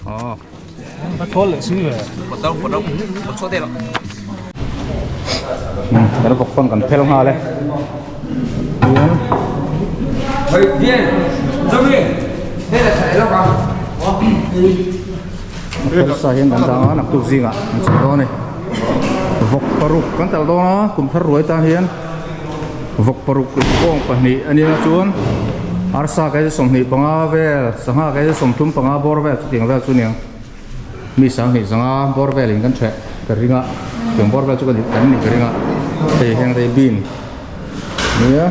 Aw. Kan vawk pawn kan phel nghal e. Phel sa hian kan dang a naktuk zingah an chei dawn a ni. Vawk paruk kan tel dawn a kum thar ruai tan hian vawk paruk bawng pahnih a nia chuan arsa kei 25 vel sangha kei 35 bawr vel chutiang vel chu aniang. Mi sanghnih zanga bawr velin kan ṭheh ka ring a tiang bawr vel chu ka nih kan nih ka ring a hei heng te hi bean nia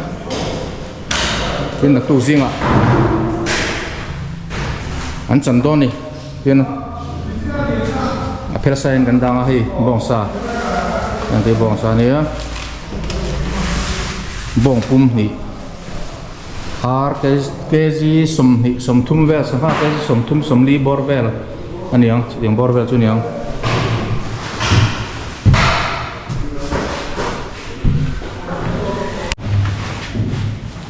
tin naktuk zingah an chan dawn a ni tin a phel sa in kan dang a hei bawngsa heng te hi bawngsa ania bawng pum hnih. Ar kg 20 30 vel sangha kg 30 40 bawr vel a ni ang chutiang bawr vel chu a ni ang.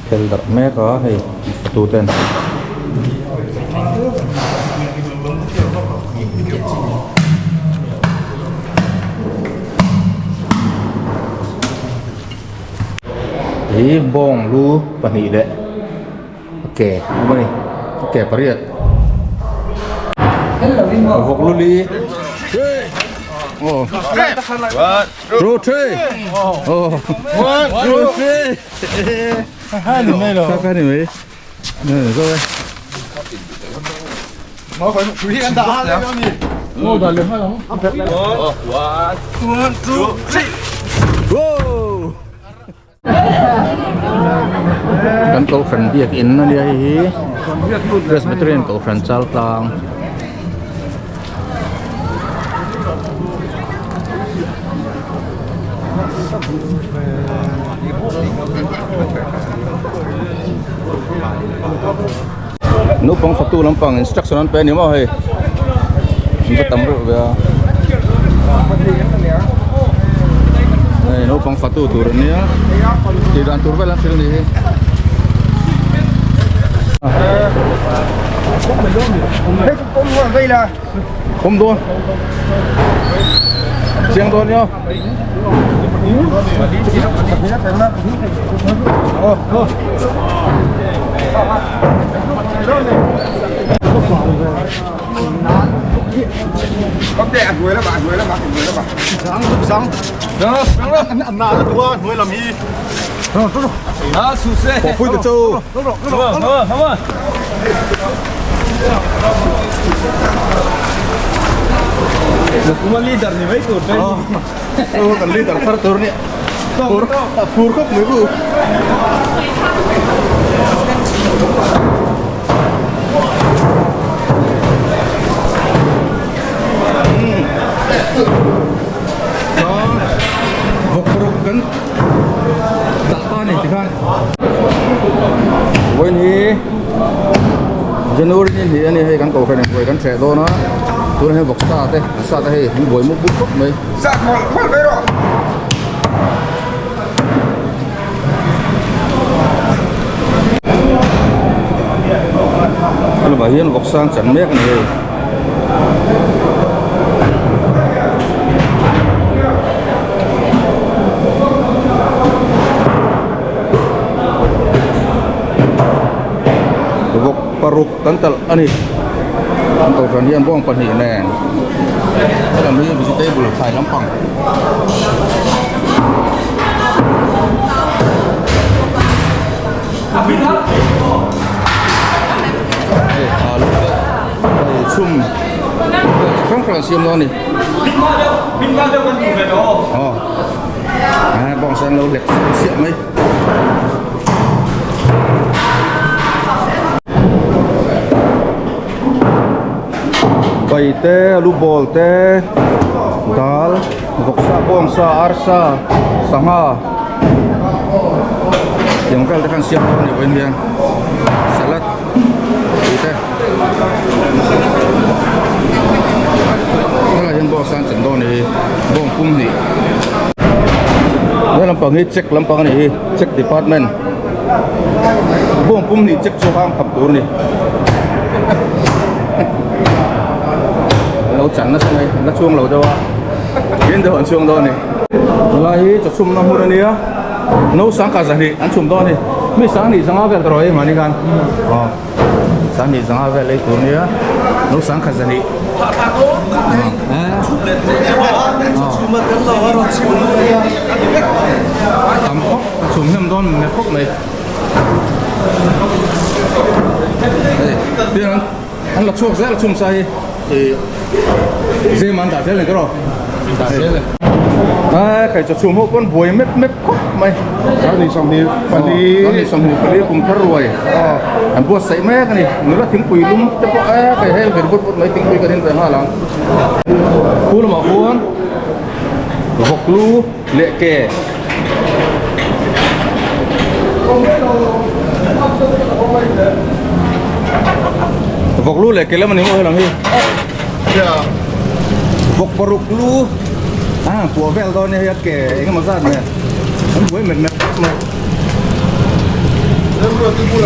Phel darh mek a hei fatu ten. Hi bawng lu pahnih leh a ke a awm a ni a ke pariat vawk lu li aw two three aw one two three kha kha ni mai zo e One, two, three. Whoa! Kan kohhran biak in a nia hei hi Presbyterian kohhran Chaltlang. Naupang fatu lampang instruction an pe a ni maw hei an va tam reuh ve a hei naupang fatu tur an nia tih dan tur vel an hrilh a nih hi. Pawm dawn chiang dawn nia. Kan leader thar tur nia phur phur khawp mai bu vawk paruk kan dah ta ni tikhan vawiin hi January ni hnih a ni hei kan kohhran in buai kan hreh dawn a tunah hian vawk sa te an sa te hei an buai mup mup khawp mai. Sat mawlh mawlh mai rawh. Helama hian vawk sang chan mek a ni hei. Vawk paruk kan talh a ni. An kohhran hian bawng pahnih nen helam hi vegetable thlai lampang. Hei alu te hei chhum chi hrang hrang an siam dawn a ni. Aw bawng sen lo hlep chiah mai. Bai te alu bawl te dal vawksa bawngsa arsa sangha tiang vel te khan siam dawn a ni vawiin hian salad tih te helaiah hian bawngsa an chan dawn a ni hi bawng pum hnih. He lampang hi check lampang a ni hi check department bawng pum hnih check chu hang khap tur a ni. Lo chan nasa mai, an la chhuang lo deuh a, tin deuh an chhuang dawn a ni. Helai hi chawchhumna hmun a nia, no sangkhat zahnih an chhum dawn a ni. Mi sanghnih zanga vel ka rawi mahni khan aw sanghnih zanga vel ei tur a nia, no sangkhat zahnih. Tam khawp a chhum hnem dawn hmel khawp mai. Hei tin an. An la chhuak zel a chhung sa hi ih zem an dah zel ni tawh rawh dah zel e. A khai chaw chhum ho pawn buai mep mep khawp mai. 32 32 kum thar ruai an buatsaih mek a ni. Nula thingpui lum te pawh a khai hel vir vut vut mai thingpui kan in ve nghal ang. Khu lamah khuan vawk lu leh ke. Vawk lu leh ke lam a ni maw helam hi vawk paruk lu a puah vel dawn nia hei a ke eng emaw zat nen an buai met met khawp mai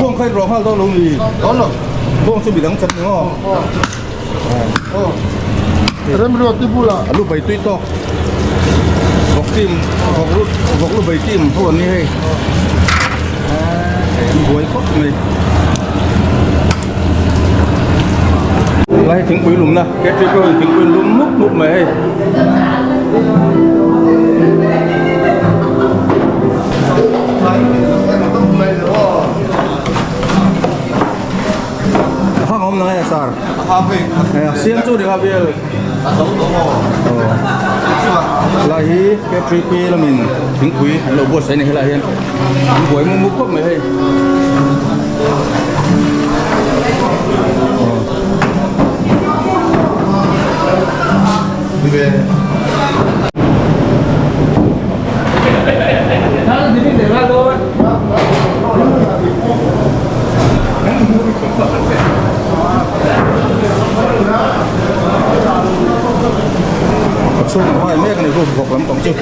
bawng kha in rawh nghal dawn lo mi bawng chu midang chan ni maw A lu bai tui tawk vawk team vawk lu vawk lu bai team ho an ni hei hei an buai khawp mai lai thingpui lumna catering pawh hian thingpui an lum mup mup mai hei. A hang awm nang e sir. A siam chu ni kha vel. Lai hi K3P lamin thingpui an lo buatsaih a ni helaiah hian an buai mup mup khawp mai hei. A chhung ang hai mek a ni chu vawk lampang chu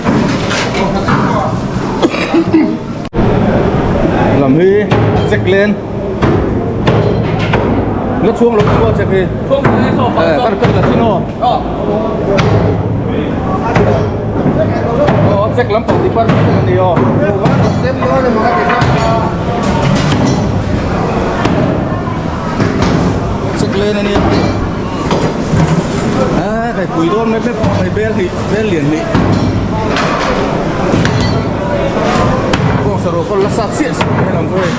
lam hi check len la chhuang lo pawh check hi kan kan la chin aw aw check lampang department a ni aw Check len a nia a kai pui dawn mep mep mai bel hnih bel lian hnih bawng saruak pawh la sat chiah chiah mai helam chu hei.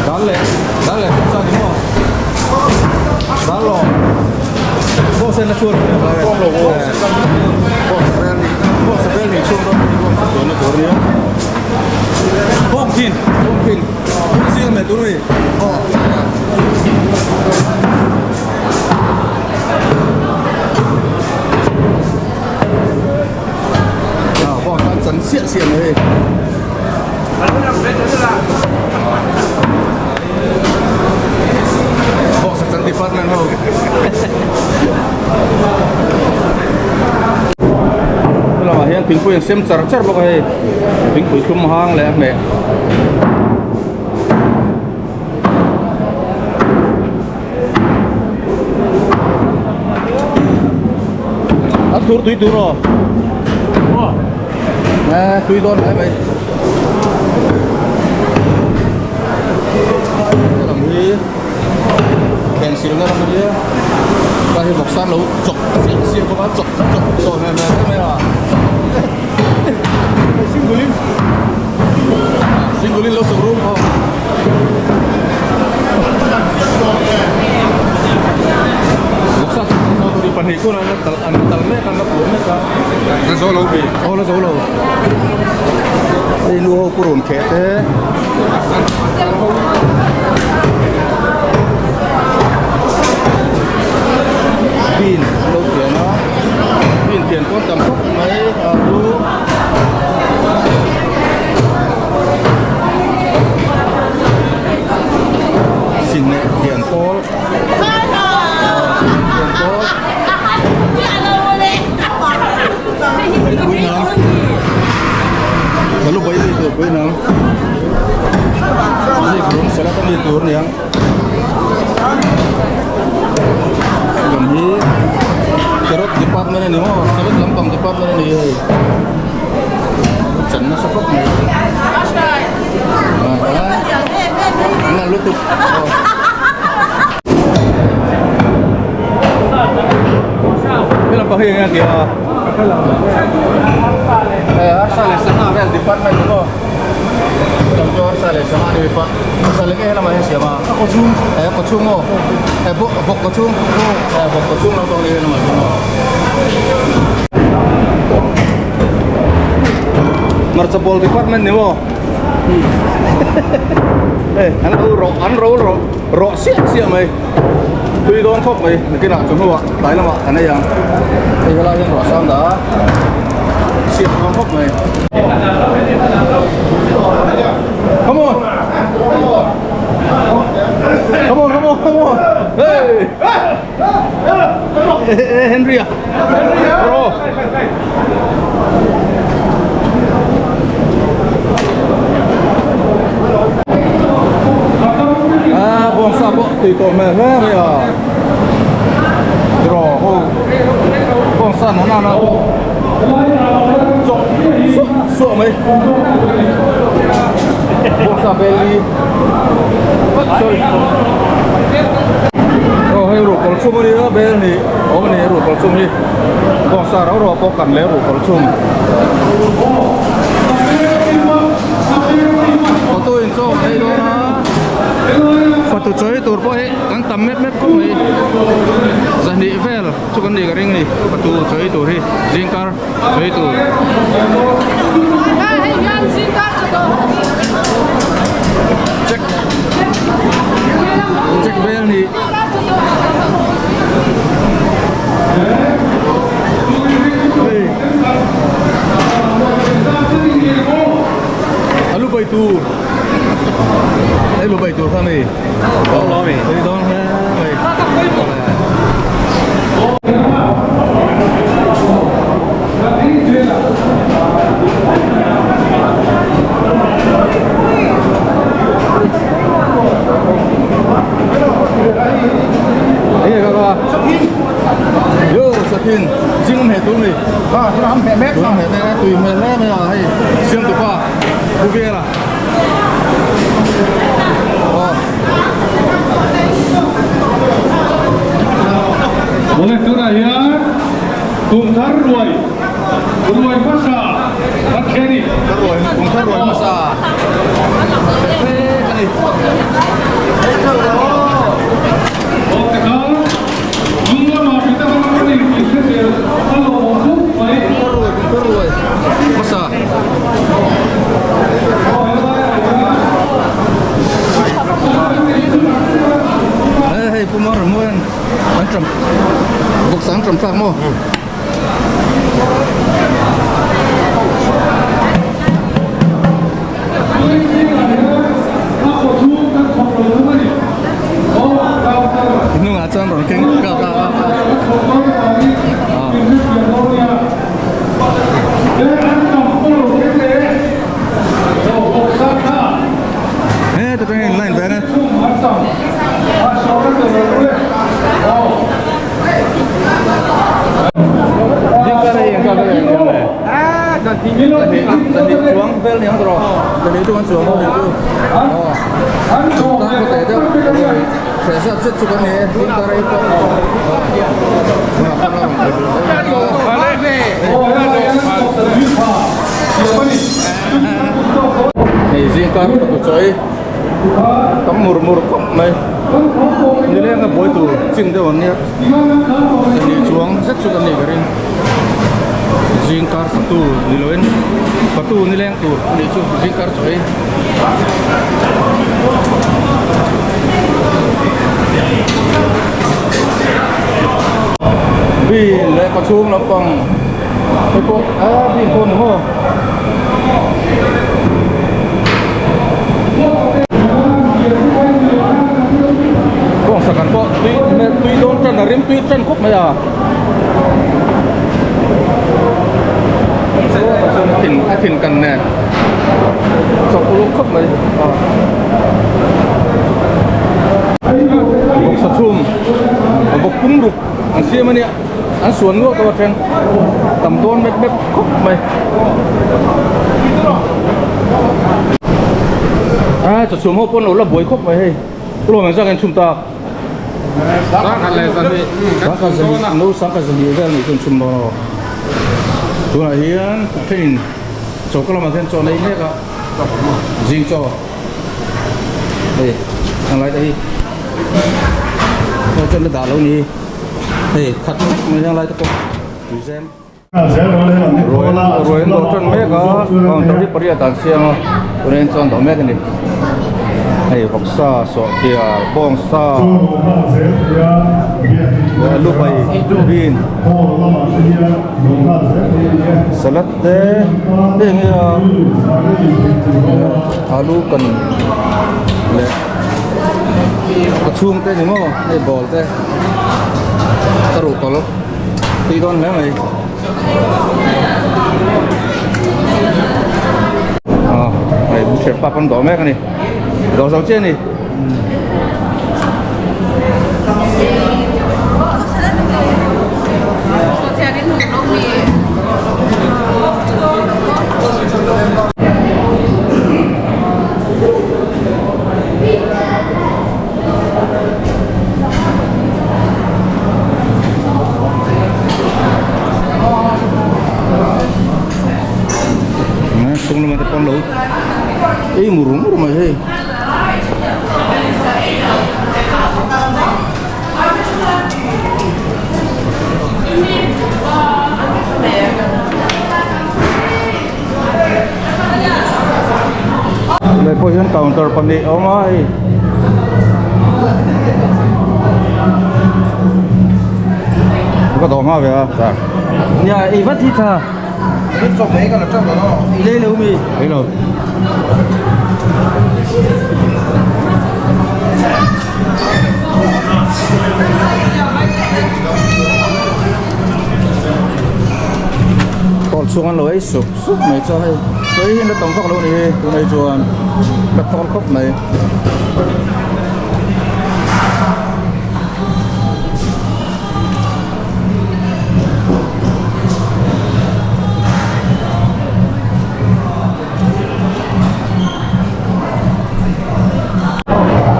Dal leh dal leh sa ni maw dal lo bawng sen na chhuat bawng lo bawng sa bel ni bawng sa bel ni chhung dawn ni bawng sa chuan na tur nia bawng thin bawng thin bawng zing me tur ni À, bawng tan chan siah siah mai hei. Bawng sa chan department ho. Lamah hian thingpui an sem char char bawk a hei. Thingpui thlum hang leh a hmeh. A thur tui tur aw nè tui dawn mai mai lam hi khen sil na lam ania ta hi vawk san lo chawk chiah chiah bawk a chawk chawk chawk hmel hmel mai a singulin singulin lo chawk rum aw pahnih kawr an tal an tal mek a an la puah mek a la zo lo bi aw la zo lo hei nu ho purun kheh te bean an lo thian a bean thian pawn tam khawp mai alu Sineh thian pawl thian pawl. Pui nang. Zikhlum salad a ni tur aniang. Lam hi carrot department a ni maw salad lampang department a ni hei. Chan nasa khawp mai. Ah, nalh lutuk. He lampang hi eng nge a tih a? Hei arsa leh sangha vel department ni maw helam chu arsa leh sangha a ni pa arsa leh nge helamah hian siam a a kaw chhung eh a kaw chhung maw eh bawk bawk kaw chhung eh bawk kaw chhung lampang ni helamah hian maw hmarcha pawl department ni maw hei an lo rawh an ro rawh rawh siah siah mai. Tui dawn khawp mai nakinah chu hnuah tlai lamah kan ei ang hei helai hian ruah sang dah a siam dawn khawp mai come on come on come on come on hey hey Henry ah bro A bawngsa pawh tui tawh hmel hle mai a draw ho bawngsa na nana pawh chawk suah suah mai bawngsa bel hi sorry aw hei ruhkawl chhum a nia bel ni awm a ni ruhkawl chhum hi bawngsa rau rau pawh kan leh ruhkawl chhum. Photo in chaw an ei dawn a fatu chawi tur pawh hi kan tam mep mep khawp mai zahnih vel chu kan nih ka ring a ni fatu chawi tur hi zingkar chawi tur. Check check vel ni. Hei. A lu bai tur hei lu bai tur kha mi hei dawn hle mai enge ka ka yo sathin zing hmeh tur ni Tuna hmeh mek a tui hmel hle mai a hei siam tupa pu vela aw. Mawle tunah hian kum thar ruai ruai hmasa kan thlen a ni. Thar ruai kum thar ruai hmasa mek a ni. Hmasa Hei hei pu Mar mawi an ṭam bawksa an ṭam thlak maw? Hnungah chuan rawn keng kak a he ta tangin line ve na Jingkar hi engkak a eng le Zahnih chuang vel ni ang tawh zahnih chu kan chuang ho ni chu aw tan khaw teh deuh hreh zat zet chu kan ni e ding ta rei pawh hei zing kar fatu chawi tam mur mur khawp mai nileng a buai tur chin deuh an nia zahnih chuang zet chu kan nih ka ring. Zingkar fatu ni loin fatu ni leng tur a nih chu zingkar chaw ei. Bean leh kawchhung lampang hei pawh a bean pawh ni maw. Kawngsa kan pawh tui tui dawn tan a rim tui tan khawp mai a. A thin a thin kan nen. Chawp uluk khawp mai. Vawksa chhum vawk pum ruk an siam a nia an suan nual tawh a then tam dawn mep mep khawp mai. A chaw chhum ho pawn lo la buai khawp mai hei Pu Lawm engzah nge an chhum tak? Sangkhat leh zahnih. Sangkhat zahnih no sangkhat zahnih vel nih chu an chhum dawn aw. Tunah hian thenin choka lamah khian chaw nei mek a zing chaw hei ang lai te hi hei chuan la dah lo ni hei khat vek mai hian lai te pawh tui zem ruai an dawh tan mek a counter hi pariat ah an siam a tunah hian chaw an dawh mek a ni hei vawksa sawhchiar bawngsa lu bai bean salad te heng hi a alu kan leh a chhung te ni maw hei ball te ka ruh tawlh tui dawn hle mai ah hei butcher pa pawn dawh mek a ni dawh zo chiah a ni. Chung lamah te pawn lo ei mur mur mai hei. Lai pawh hian counter pahnih a awm a hei ka dawh hma ve a nia ei vat hi tha i lei lo mi lei lo. Tawlh chhung an lo ei sup sup mai chuan hei tui hi an la tam vak lo a ni hi tunah hi chuan la thawl khawp mai.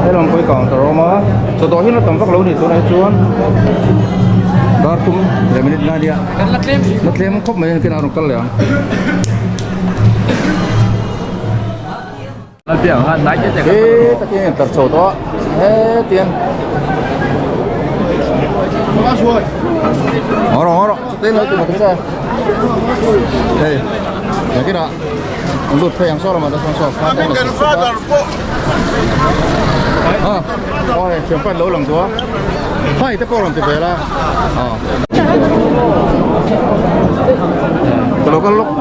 Helam pawh hi counter a awm a chawdawh hi la tam vak lo a ni tunah hi chuan dar thum leh minute lai nia la tlem khawp mai a ni a rawn kal leh ang. He takin a tar chho tawh a hetiang ngawh rawh ngawh rawh chutah lo ti maw ta hei nakinah an lut phei ang saw lamah te sawn saw kha te a aw hei thianpa lo lang duh a hai te pawh rawn ti ve la aw ka lo kal lawk.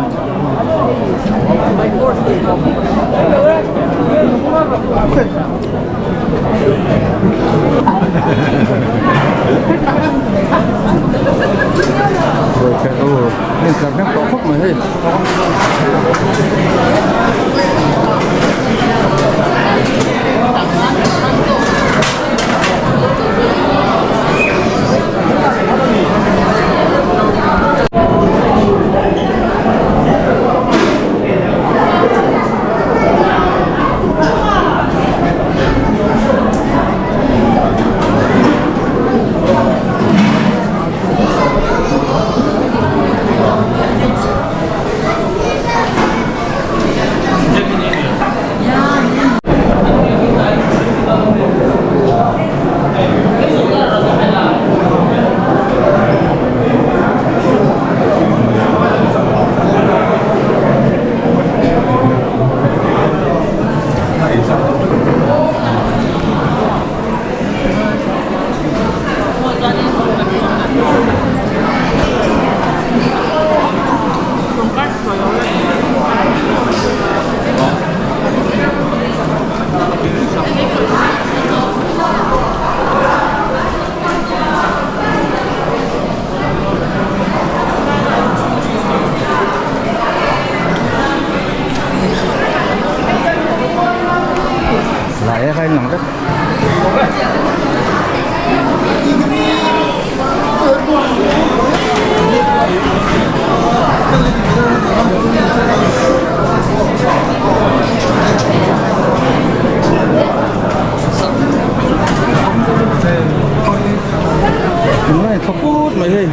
Rồi chạy ô nên cảm giác to khóc mà hei. kha in lang vek. Tunlai thaw put mai hei.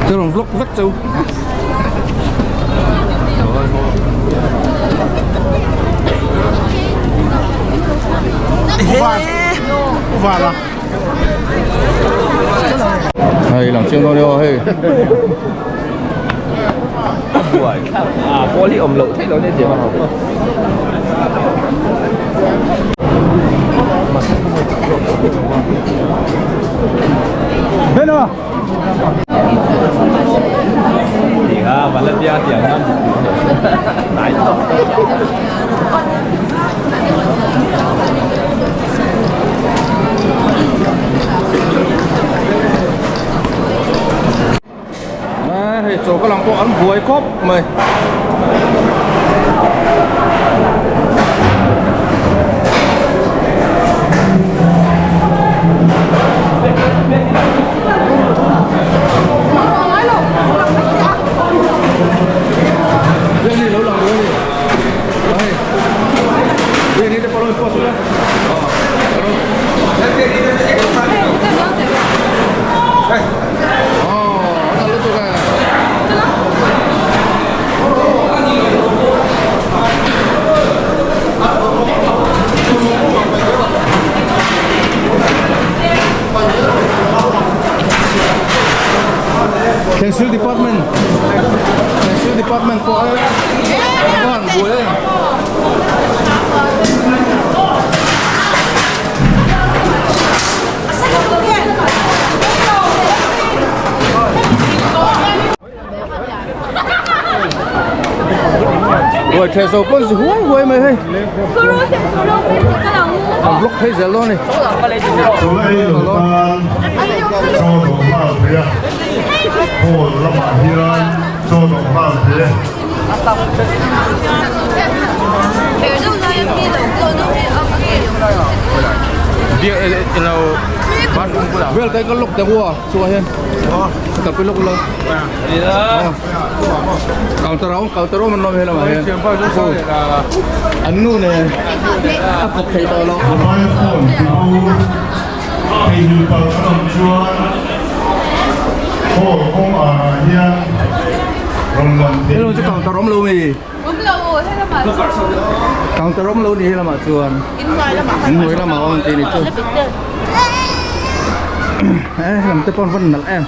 Tôi làm vlog vắt châu. Hei lang chiang dawn emaw hei. À, pawl hi awm loh theih lo nia tih. Hei chaw ka lang pawh an buai khawp mai. Thensil department Thensil department pawh a van buai em. Ruai theh zo pawn zi huai huai mai hei. An vlog phei zel dawn a ni. Chawlh ei lo tan chaw dawh nghal thei a, hall lamah hian chaw dawh nghal thei e. Vel kai ka lok te hua chua hian ka pi lok lo counter a awm counter a awm an awm he lamah hian an nu nen a kawp thei tawh lo. Mobile phone tibo theihnghilh palh an awm chuan hall kawng arah hian rawn lang thei Hello chu counter awm lo mi. Awm lo he lamah chuan. Counter awm lo ni he lamah chuan. Inhnuai lamah awm tih ni chu. Eh lam te pawh an van nalh em.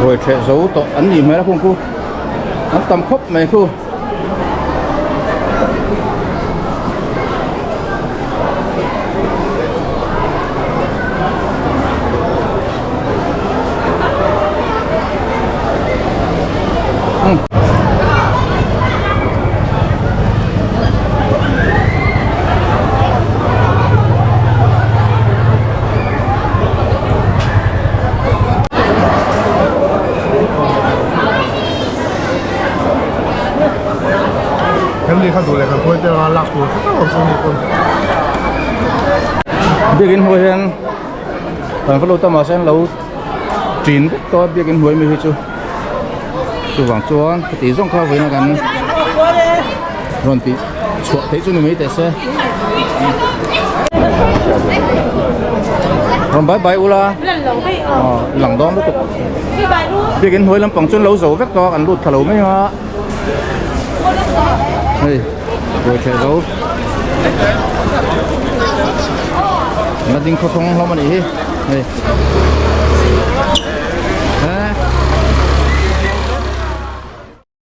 Ruai theh zo tawh an nih hmel a khung khu an tam khawp mai khu. Biakin hnuai hian kan va lut a mahse an lo ṭin vek tawh a biakin hnuai mi hi chu chuvang chuan heti zawng kha vawiin a kan rawn tih chhuah theih chu ni mai teh se rawn bye bye ula aw lang dawn lutuk biakin hnuai lampang chu an lo zo vek tawh a kan lut thla lo mai ang a hei ruai theh zo la ding khawthawng hlawm a nih hi hei.